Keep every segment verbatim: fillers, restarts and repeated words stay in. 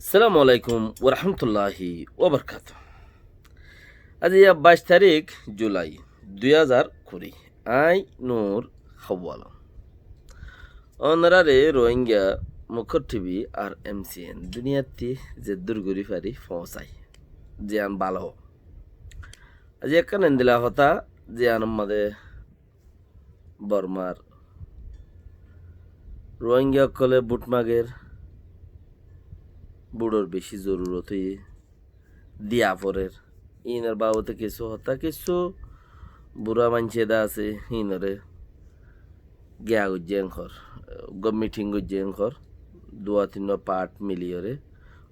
Assalamu alaikum warahmatulláhi wabarakátuhu. Aijja báic tarík Julai dui házar kuri. Añí Nur Hawwal. Ónorare Rohingya Mukhor T V ar M C N duniyaittí zeddúr gorí fari foóñsai. Ziyán bála hoó. Aijja ekkán endilla hotá, ziyánor mazé Bormar Rohingya ókkole bút mager, bútor bicí zorurot óiye, diya forer. Inor babote kissú hotá, kissú burá maincé de asé, inore giya goijjé enkor, uggwá miting goijjé enkor, duwa tinnwá part miliyóre,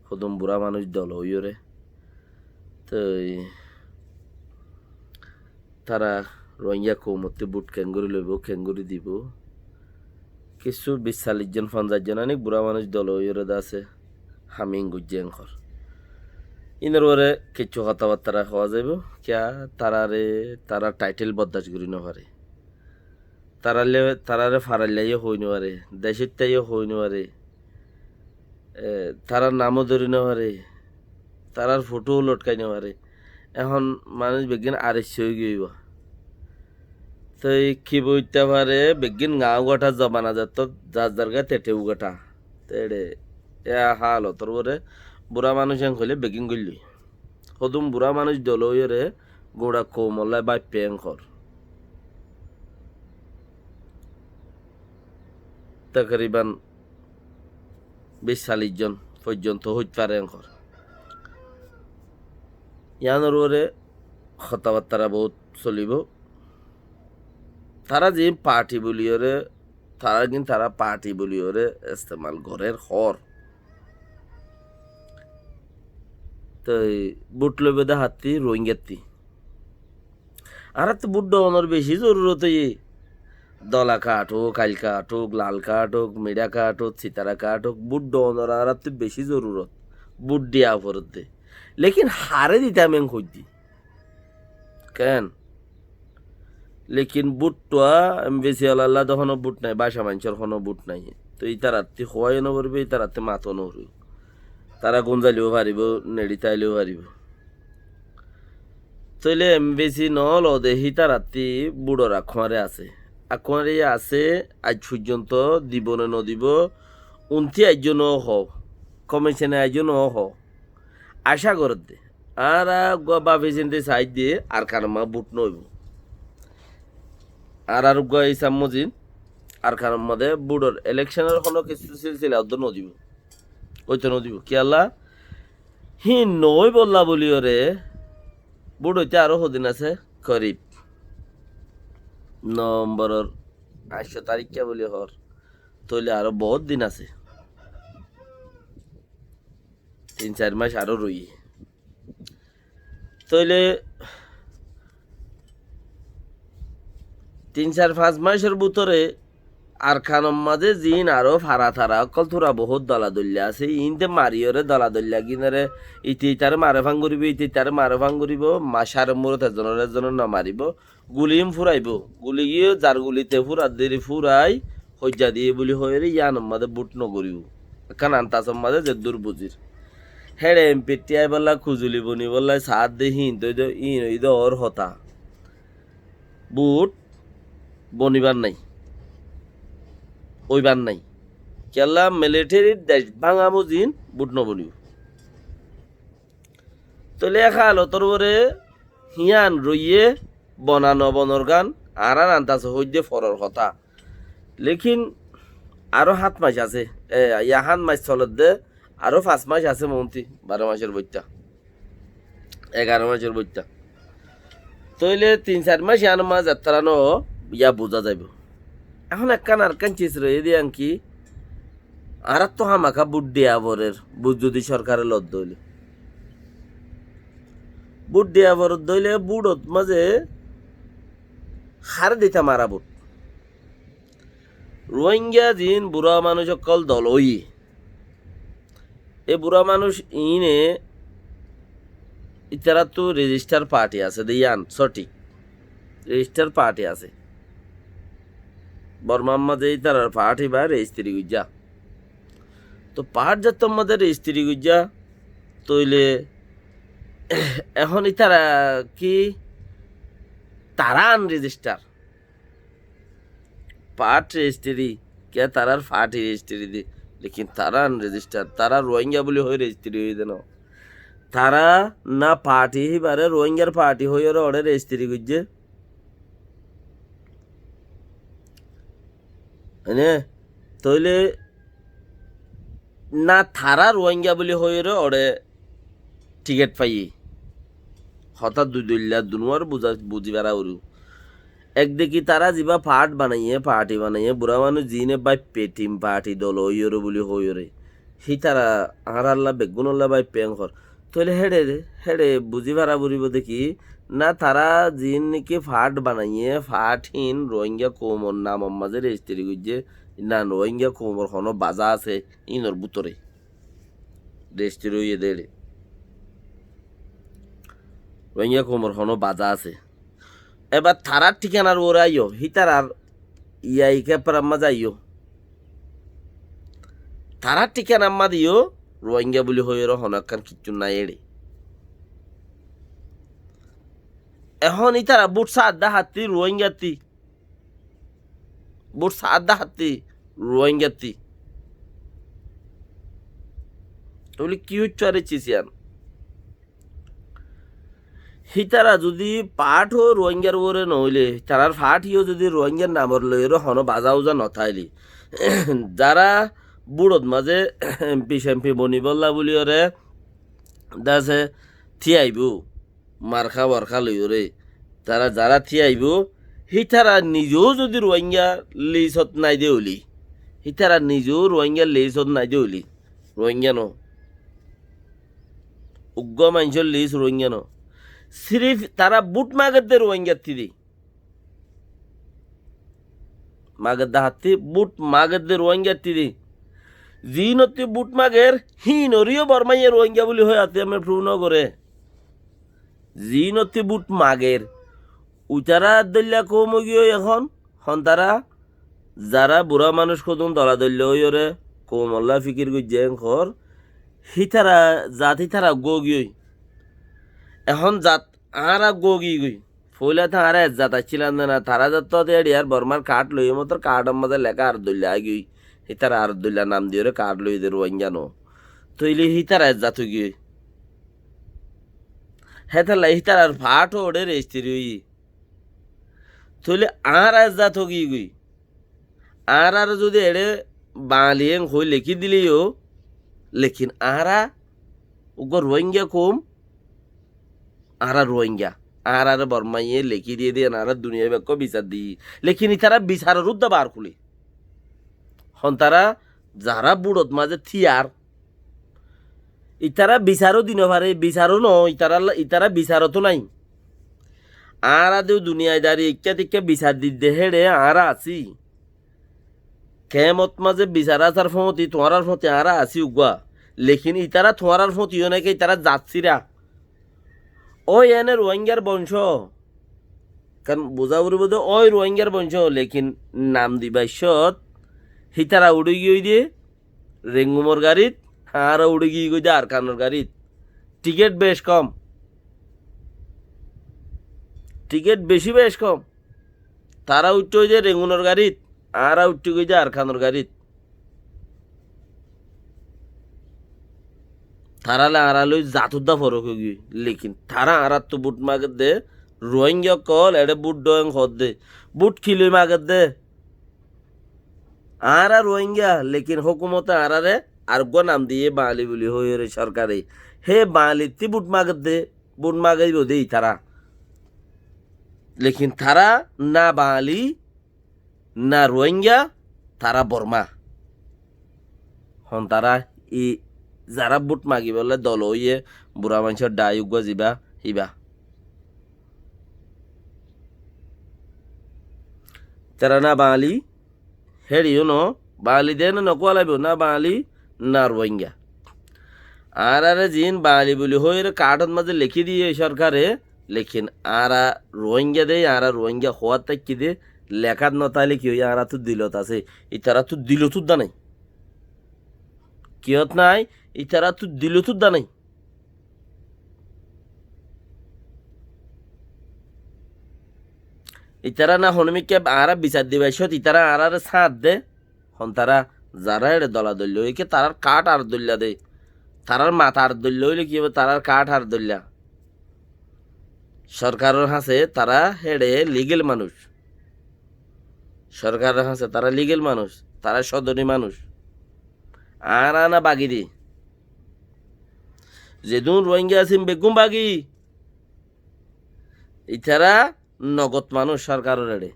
hodún burá manúic dol óiyore. Toi tará Rohingya koumottú bút keéngorí loibóu, keéngorí dibou? Kissú bic callic zon, fonzaic zon aník burá manúic dol óiyore de asé, haming goijjé enkor. Inor uore kissú hotábattára hoó zaibou, kiyá taráre, tarár thaithel boddac gorí nofaré. Tarálle, taráre farailla yó hoói nofaré, decóitta yó hoói nofaré, e, tarár namó dóri nofaré, tarár fothóu lotkai nofaré. Ehón manúic beggín aressé óigiyoi íba. Toi ki boitta faré, beggín gaáñu gatha zobana zettót zar zargá teṭe ugatha. Teṭe, e hálotor uore burá manúic en hoilé beggín goillói. Hodún burá manúic dol óiyore guñça koumollá báippe enkor. Takriban bic callic zon foijjonto hoit fare enkor. Yíanor uore hotábattára bout solibóu. Tará ziín parti buliyóre, tará gín tará parti buliyóre estemal gorér hoór. Toi bút loibóu de hattí, Rohingyattí. Añáráttu bút dhoóñnor bicí zorurot óiye. Dola kath ók, ail kath ók, lal kath ók, miçá kath ók, sitara kath ók, bút dhoóñnor añáráttu bicí zorurot. Bút diya foredde. Lekin haré ditam en hoiddí. Keén? Lekin búttua M V C olallá de honó bút nái, báca maincór honó bút nái. Toi ítarattí hoóiyo noforibóu, ítarattí mato noforibóu. Tará gunzailóu faribóu, neçi táilóu faribóu. Tóile M V C noólo de hítarattí bútor akkuáñre asé. Akkuáñre asé, aij foijjonto dibou né nodibou, untí aijjó noó hoó, komicone aijjó noó hoó. Acá gorédde. Añára uggúa báfi sintí saáidde Arkanor mazé bút noóibou. Añárar uggúa hísab mozin Arkanor mazé bútor elekconor honó kissú silsila uddúa nodibou. Óito nodibou. Kiyólla? Híin noóibolla buliyóre bút óite aró hodin asé, korib Nobemboror añctho taríkka buli hoór. Tóile aró boóut din asé. Tin sair mac aró roiyé. Tóile tin sair fañs macor bútore Arkanor mazé ziín aró fara tara ókkol tura bohút dola doilla asé, iínte mariyóre dola doilla gínoré ite itaré mare fán goríbou, ite itaré mare fán goríbou, ma-, cárer muúrot ezzonore ezzone nomaribóu. Guli ín fúraibóu. Guli gíyo zar gulite fúrar deri fúrai hoijja diyé buli hoiyóre yíanor mazé bút nogoríbou. Ekkán antasor mazé zeddúr buzír. Héçe empitthi aibólla kuzuli bonibólla saádde híin toi de, híin óiye de ór hotá. Bút bonibár nái. Óibár nái. Kiyólla militerir dec báñga mozin bút nobonibóu. Tóile e hálotor uore hían roiyé, bona nobonorgán añárar antas hoóidde foror hotá. Lekin aró hát mac asé, e, yá hát mac soledde, aró fañs mac asé moónti, baró macor boitta, egaró macor boitta. Tóile tin sair mac yíanor mazé zettára noó, yá buzá zaibou. Ehón ekkán arekkán cis roiyé de yían ki, añáráttu hámaká bút diya forer, bút zodi sorkare lodde óile. Bút diya foredde óile bútor mazé haré ditam añára bút. Ruáinga ziín burá manúic ókkol dol óiye, e burá manúic iíne ítaráttu rejisthar parthi asé de yían sóthik. Rejisthar parthi asé. Bormar mazé ítarar parthi ba rejistri goijjá. Tóu faáth zattór mazé rejistri goijjá, tóile ehón ítara ki tará anrejistar? Faáth rejistri, kiyá tarár faáthi rejistri de, lekin tará anrejistar, tará Ruáinga buli hoói rejistri óiye de no. Tará na faáthi híbaré Ruáingar faáthi hoiyóre oré rejistri goijjé. Ene, tóile na tará Ruáinga buli hoiyóre oré thíket faiyé. Hotá dui doilla, dunuwar buza-, buzi fara foribó. Ek deki tará zibá faáth banaiyé, faáthi banaiyé, burá manúic ziíne báippe, thim faáthi dol óiyore buli hoiyore. Hítara añárálla beggúnolla báippe enkor. Tóile héçe, héçe buzi fara foribó deki, na tará ziín neki faáth banaiyé, faáth hín Ruáinga koumor namor mazé rejistri goijjé, na Ruáinga koumor honó baza asé ínor bútore. Rejistri óiye de héçe. Ruáinga koumor honó baza asé. Ebar tarár thíkanar uore aiyó, hítarar yai kepparar mazé aiyó. Tarár thíkanar mazé yó Ruáinga buli hoiyóre honó ekkán kiccú nái héçe. Ehón ítara bút saádde hattí Ruáingattí. Bút saádde hattí Ruáingattí. Tóile ki óitto fare cis yián? Hítara zudi faáth ó Ruáingar uore noóile, tarár faáthi yó zudi Ruáingar namor loiyóre honó baza uza notáile, zará búçot mazé empi cempi bonibólla buliyóre dase thíaibóu, marka warka loiyóre, tará zará thíaibóu, hítara nizeu zudi Ruáinga lisot nái de óile, hítara nizeu Ruáinga lisot nái de óile, Ruáinga no. Uggúa maincór lis Ruáinga no. Sirif tará bút magedde Ruáingattí de. Magedde hattí bút magedde Ruáingattí de. Ziínottí bút mager, híinoré yó Bormáye Ruáinga buli hoi ati ame pru no goré. Ziínottí bút mager. Uitará dóilla koum óigiyoi ehón, hon tará, zará burá manúic hodún dola doilla óiyore koumolla fikir goijjé enkor, hítara zat hítara uggúa óigiyoi. Ehón zat añára uggúa óigiyoi. Foóila tó añára ek zat accílam de na, tará zattót eçiyar Bormár kaáth loiyé motor kaáthor mazé leká ar dóilla aigiyoi. Hítara ar dóilla nam diyóre kaáth loiyé de Ruáinga no. Tóile hítara ek zat óigiyoi. Hétolla hítarar faáth ó eçé rejistri óiye. Tóile añára ek zat óigiyoi. Añáráre zudi eçé Bañali en hoi lekí dile yó, lekin añára uggúa Ruáinga koum, añára Ruáinga. Añáráre Bormáye lekí diyé de, añára duniyai bekkó bisar diyé. Lekin itará bisaror údda bar kúle. Hon tará zará búçot mazé thíyar, itará bisaró di no fare, bisaró no, itará, itará bisarot nái. Añára de duniyai dari ekká tekká bisar didde héçe añára así. Kemot mazé bisar asar fóti, tuáñrar fóti añára así uggúa. Lekin itará tuáñrar fóti yó nái ke, itará zat sira. Ói ene Ruáingar boncó. Kan buzá foribó de, ói Ruáingar boncó, lekin nam dibar cót hítara uçí giyói de Rengumor garit, añára uçí giyói de Arkanor garit. Thíket bec kom. Thíket beci bec kom. Tará uiththé óiye de Rengunor garit, añára uiththí goi de Arkanor garit. Tará loi añára loi zat udda forok óigiyoi. Lekin tará añárattú bút magedde, Ruáinga ókkol eçé bút dhoóñ hoódde. Bút kiloi magedde? Añára Ruáinga, lekin hókumote añáráre areggúa nam diyé Bañali buli hoiyóre sorkare. Hé Bañalittí bút magedde, bút mageibo de itará. Lekin tará na Bañali, na Ruáinga, tará Bormá. Hon tará i zará bút magibolla dol óiye, bura maincór dhai uggúa zibá, hibá. Tará na Bañali, héçe yó no, Bañali de ene no kuwalaibo, na Bañali, na Ruáinga. Añáráre ziín Bañali buli hoiyóre kaáthot mazé lekí diyé sorkare, lekin añára Ruáinga de, añára Ruáinga hoóat táikki de, lekát no táile ki óiye, añárattú dilot asé, itaráttu dilot udda nái. Kiyót nái, itaráttu dilóttu dá nái. Itará na honomikká añára bisar dibar cót, itará añáráre sáñt de, hon tará zará éçe dola doilla óiye, tarár kaáth ar doilla de, tarár mata ar doilla óile ki óibo, tarár kaáth ar doilla. Sorkaror hañsé tará héçe ligel manúic. Sorkaror hañsé tará ligel manúic, tará sodori manúic. Añára na bagi de. Zedún Ruáinga asé beggún bagi. Itará nogot manúic sorkaror éçe.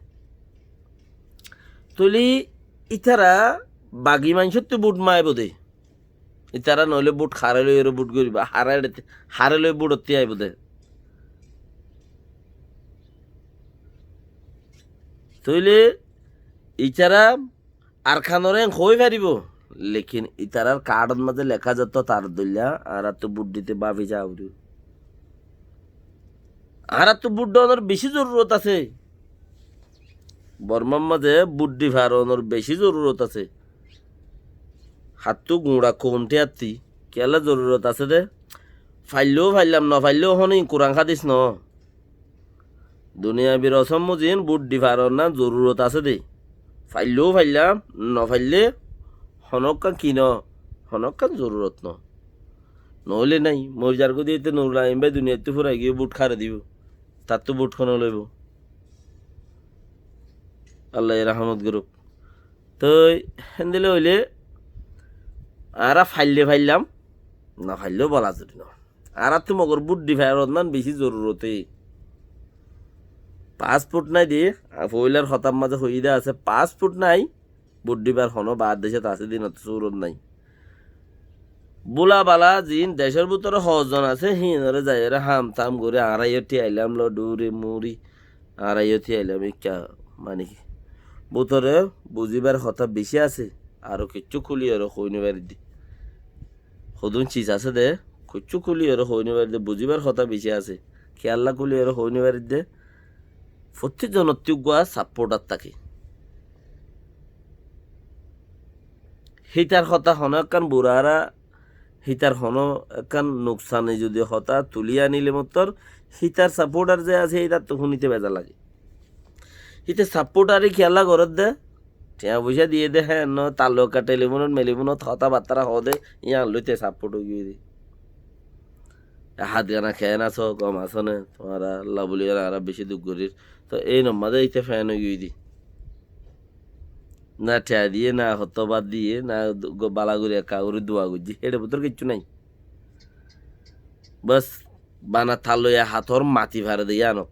Tóile itará bagi maincóttu bút maibó de. Itará noóile bút haré loiyóre bút goríbo, haré, haré loi bútottú aibó de. Tóile itará Arkanoré hoói faribó, lekin itarár kaáthot mazé leká zató tar doilla, añáráttu bút dite báfi saá foribó. Añáráttu bút dónor bicí zorurot asé. Bormár mazé bút di faronor bicí zorurot asé. Hattú guñça koum thíyattí, kiyólla zorurot asé dé? Faillóu faillam, nofaillóu honó Kuran hádis noó. Duniyabir osómmo ziín bút di faronnan zorurot asé dé. Faillóu faillam, nofaillé honókkan ki noó, honókkan zorurot noó. Noóile nái, mori zargói de íte Nurul Amin bái duniyaittú furai giyé bút háre dibou. Tattú bút hone loibou. Allaye rahámot gorók. Toi héndilla óile añára faillé faillam, nofaillé bola zuri noó. Añáráttu mogor bút di faronnan bicí zoruroté. Pasport nái de, foóilar hotár mazé hoiyé de asé, pasport nái, bút dibar honó baár decót asé dé, ínottu surot nái. Búla bala ziín decór bútore hozzon asé, híinoré zaiyóre ham tam gorí añára yó thíyailám lo dhuri muri, añára yó thíyailám ikká, mani ki, bútore buzíbar hotá bicí asé, aró kiccú kúliyoré hoói nofaridde. Hodún sis asé dé, kiccú kúliyoré hoói nofaridde, buzíbar hotá bicí asé, kiyólla kúliyoré hoói nofaridde. Fottí zonottú uggúa sapporthar táke. Hítar hotá honó ekkán burá, hítar honó ekkán nuksani zudi hotá tulí anilé mottor, hítar sapporthar ze asé, hítarttu húnite beza lage. Híte sapporthari kiyólla gorédde? Thiañ foicá diyé dé, héen noó, talluk ekká telifónot melifónot hotá battára hoó dé, yían lói te sapporth ói giyé dé. Hátgana keén asó, gom asó né, tuáñra Allah buli añára bicí duk gorír. Toi éinor mazé íte feén ói giyé dé. Na thiañ diyé, na hotó bad diyé, na du-, go-, bala gorí ekká gorí dua goijjé. Héçe bútore kiccú nái. Bas, bana talloya hator mati fare de yíanot.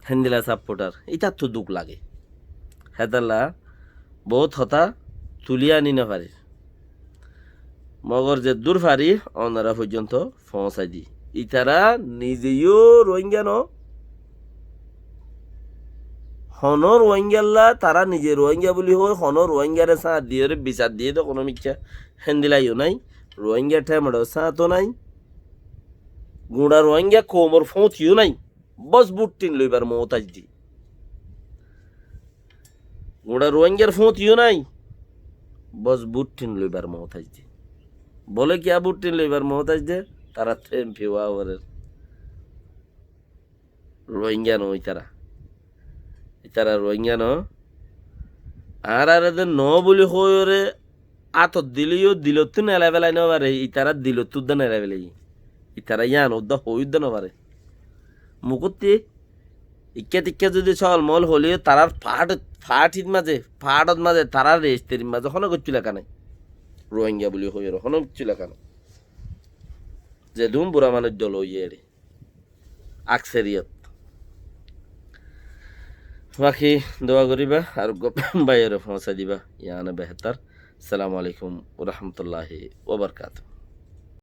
Héndilla sapporthar, ítattú duk lage. Hétolla bout hotá tulí aní nofarir. Mogor zeddúr fari, onora foijjonto foóñsai di. Itará nize yó Ruáinga noó, honó Ruáingalla, tará nize Ruáinga buli hoói, honó Ruáingare sáñt diyóre bisar diyé dé honó mikká, héndilla yó nái. Ruáinga thémeçor sáñto nái. Guñça Ruáinga koumor fóñti yó nái. Bos búttin loibar moótaj di. Guñça Ruáingar fóñti yó nái. Bos búttin loibar moótaj di. Bóle kiyá búttin loibar moótaj de? Tará thémpi wá forer. Ruáinga noó itará. Itará Ruáinga noó. Añárare de noó buli hoiyóre átot dilé yó dilottú nelai félai nofare, itará dilottú uddá nelai félaiye. Itará yían uddá hoói uddá nofare. Mukótti ikká tikká zudi sóol moól hoilé yó tarár faáth, faáthir mazé, faáthot mazé, tarár rejistarít mazé honó kiccú leká nái. Ruáinga buli hoiyóre honó kiccú leká nái. Zedún bura manúic dol óiye eçé. Akseriyot. Baki dua goríba, ar uggúa báiyore foóñsai diba, yíane behétar. Assalamu alaikum wa rahmatullahi wa barakatuhu.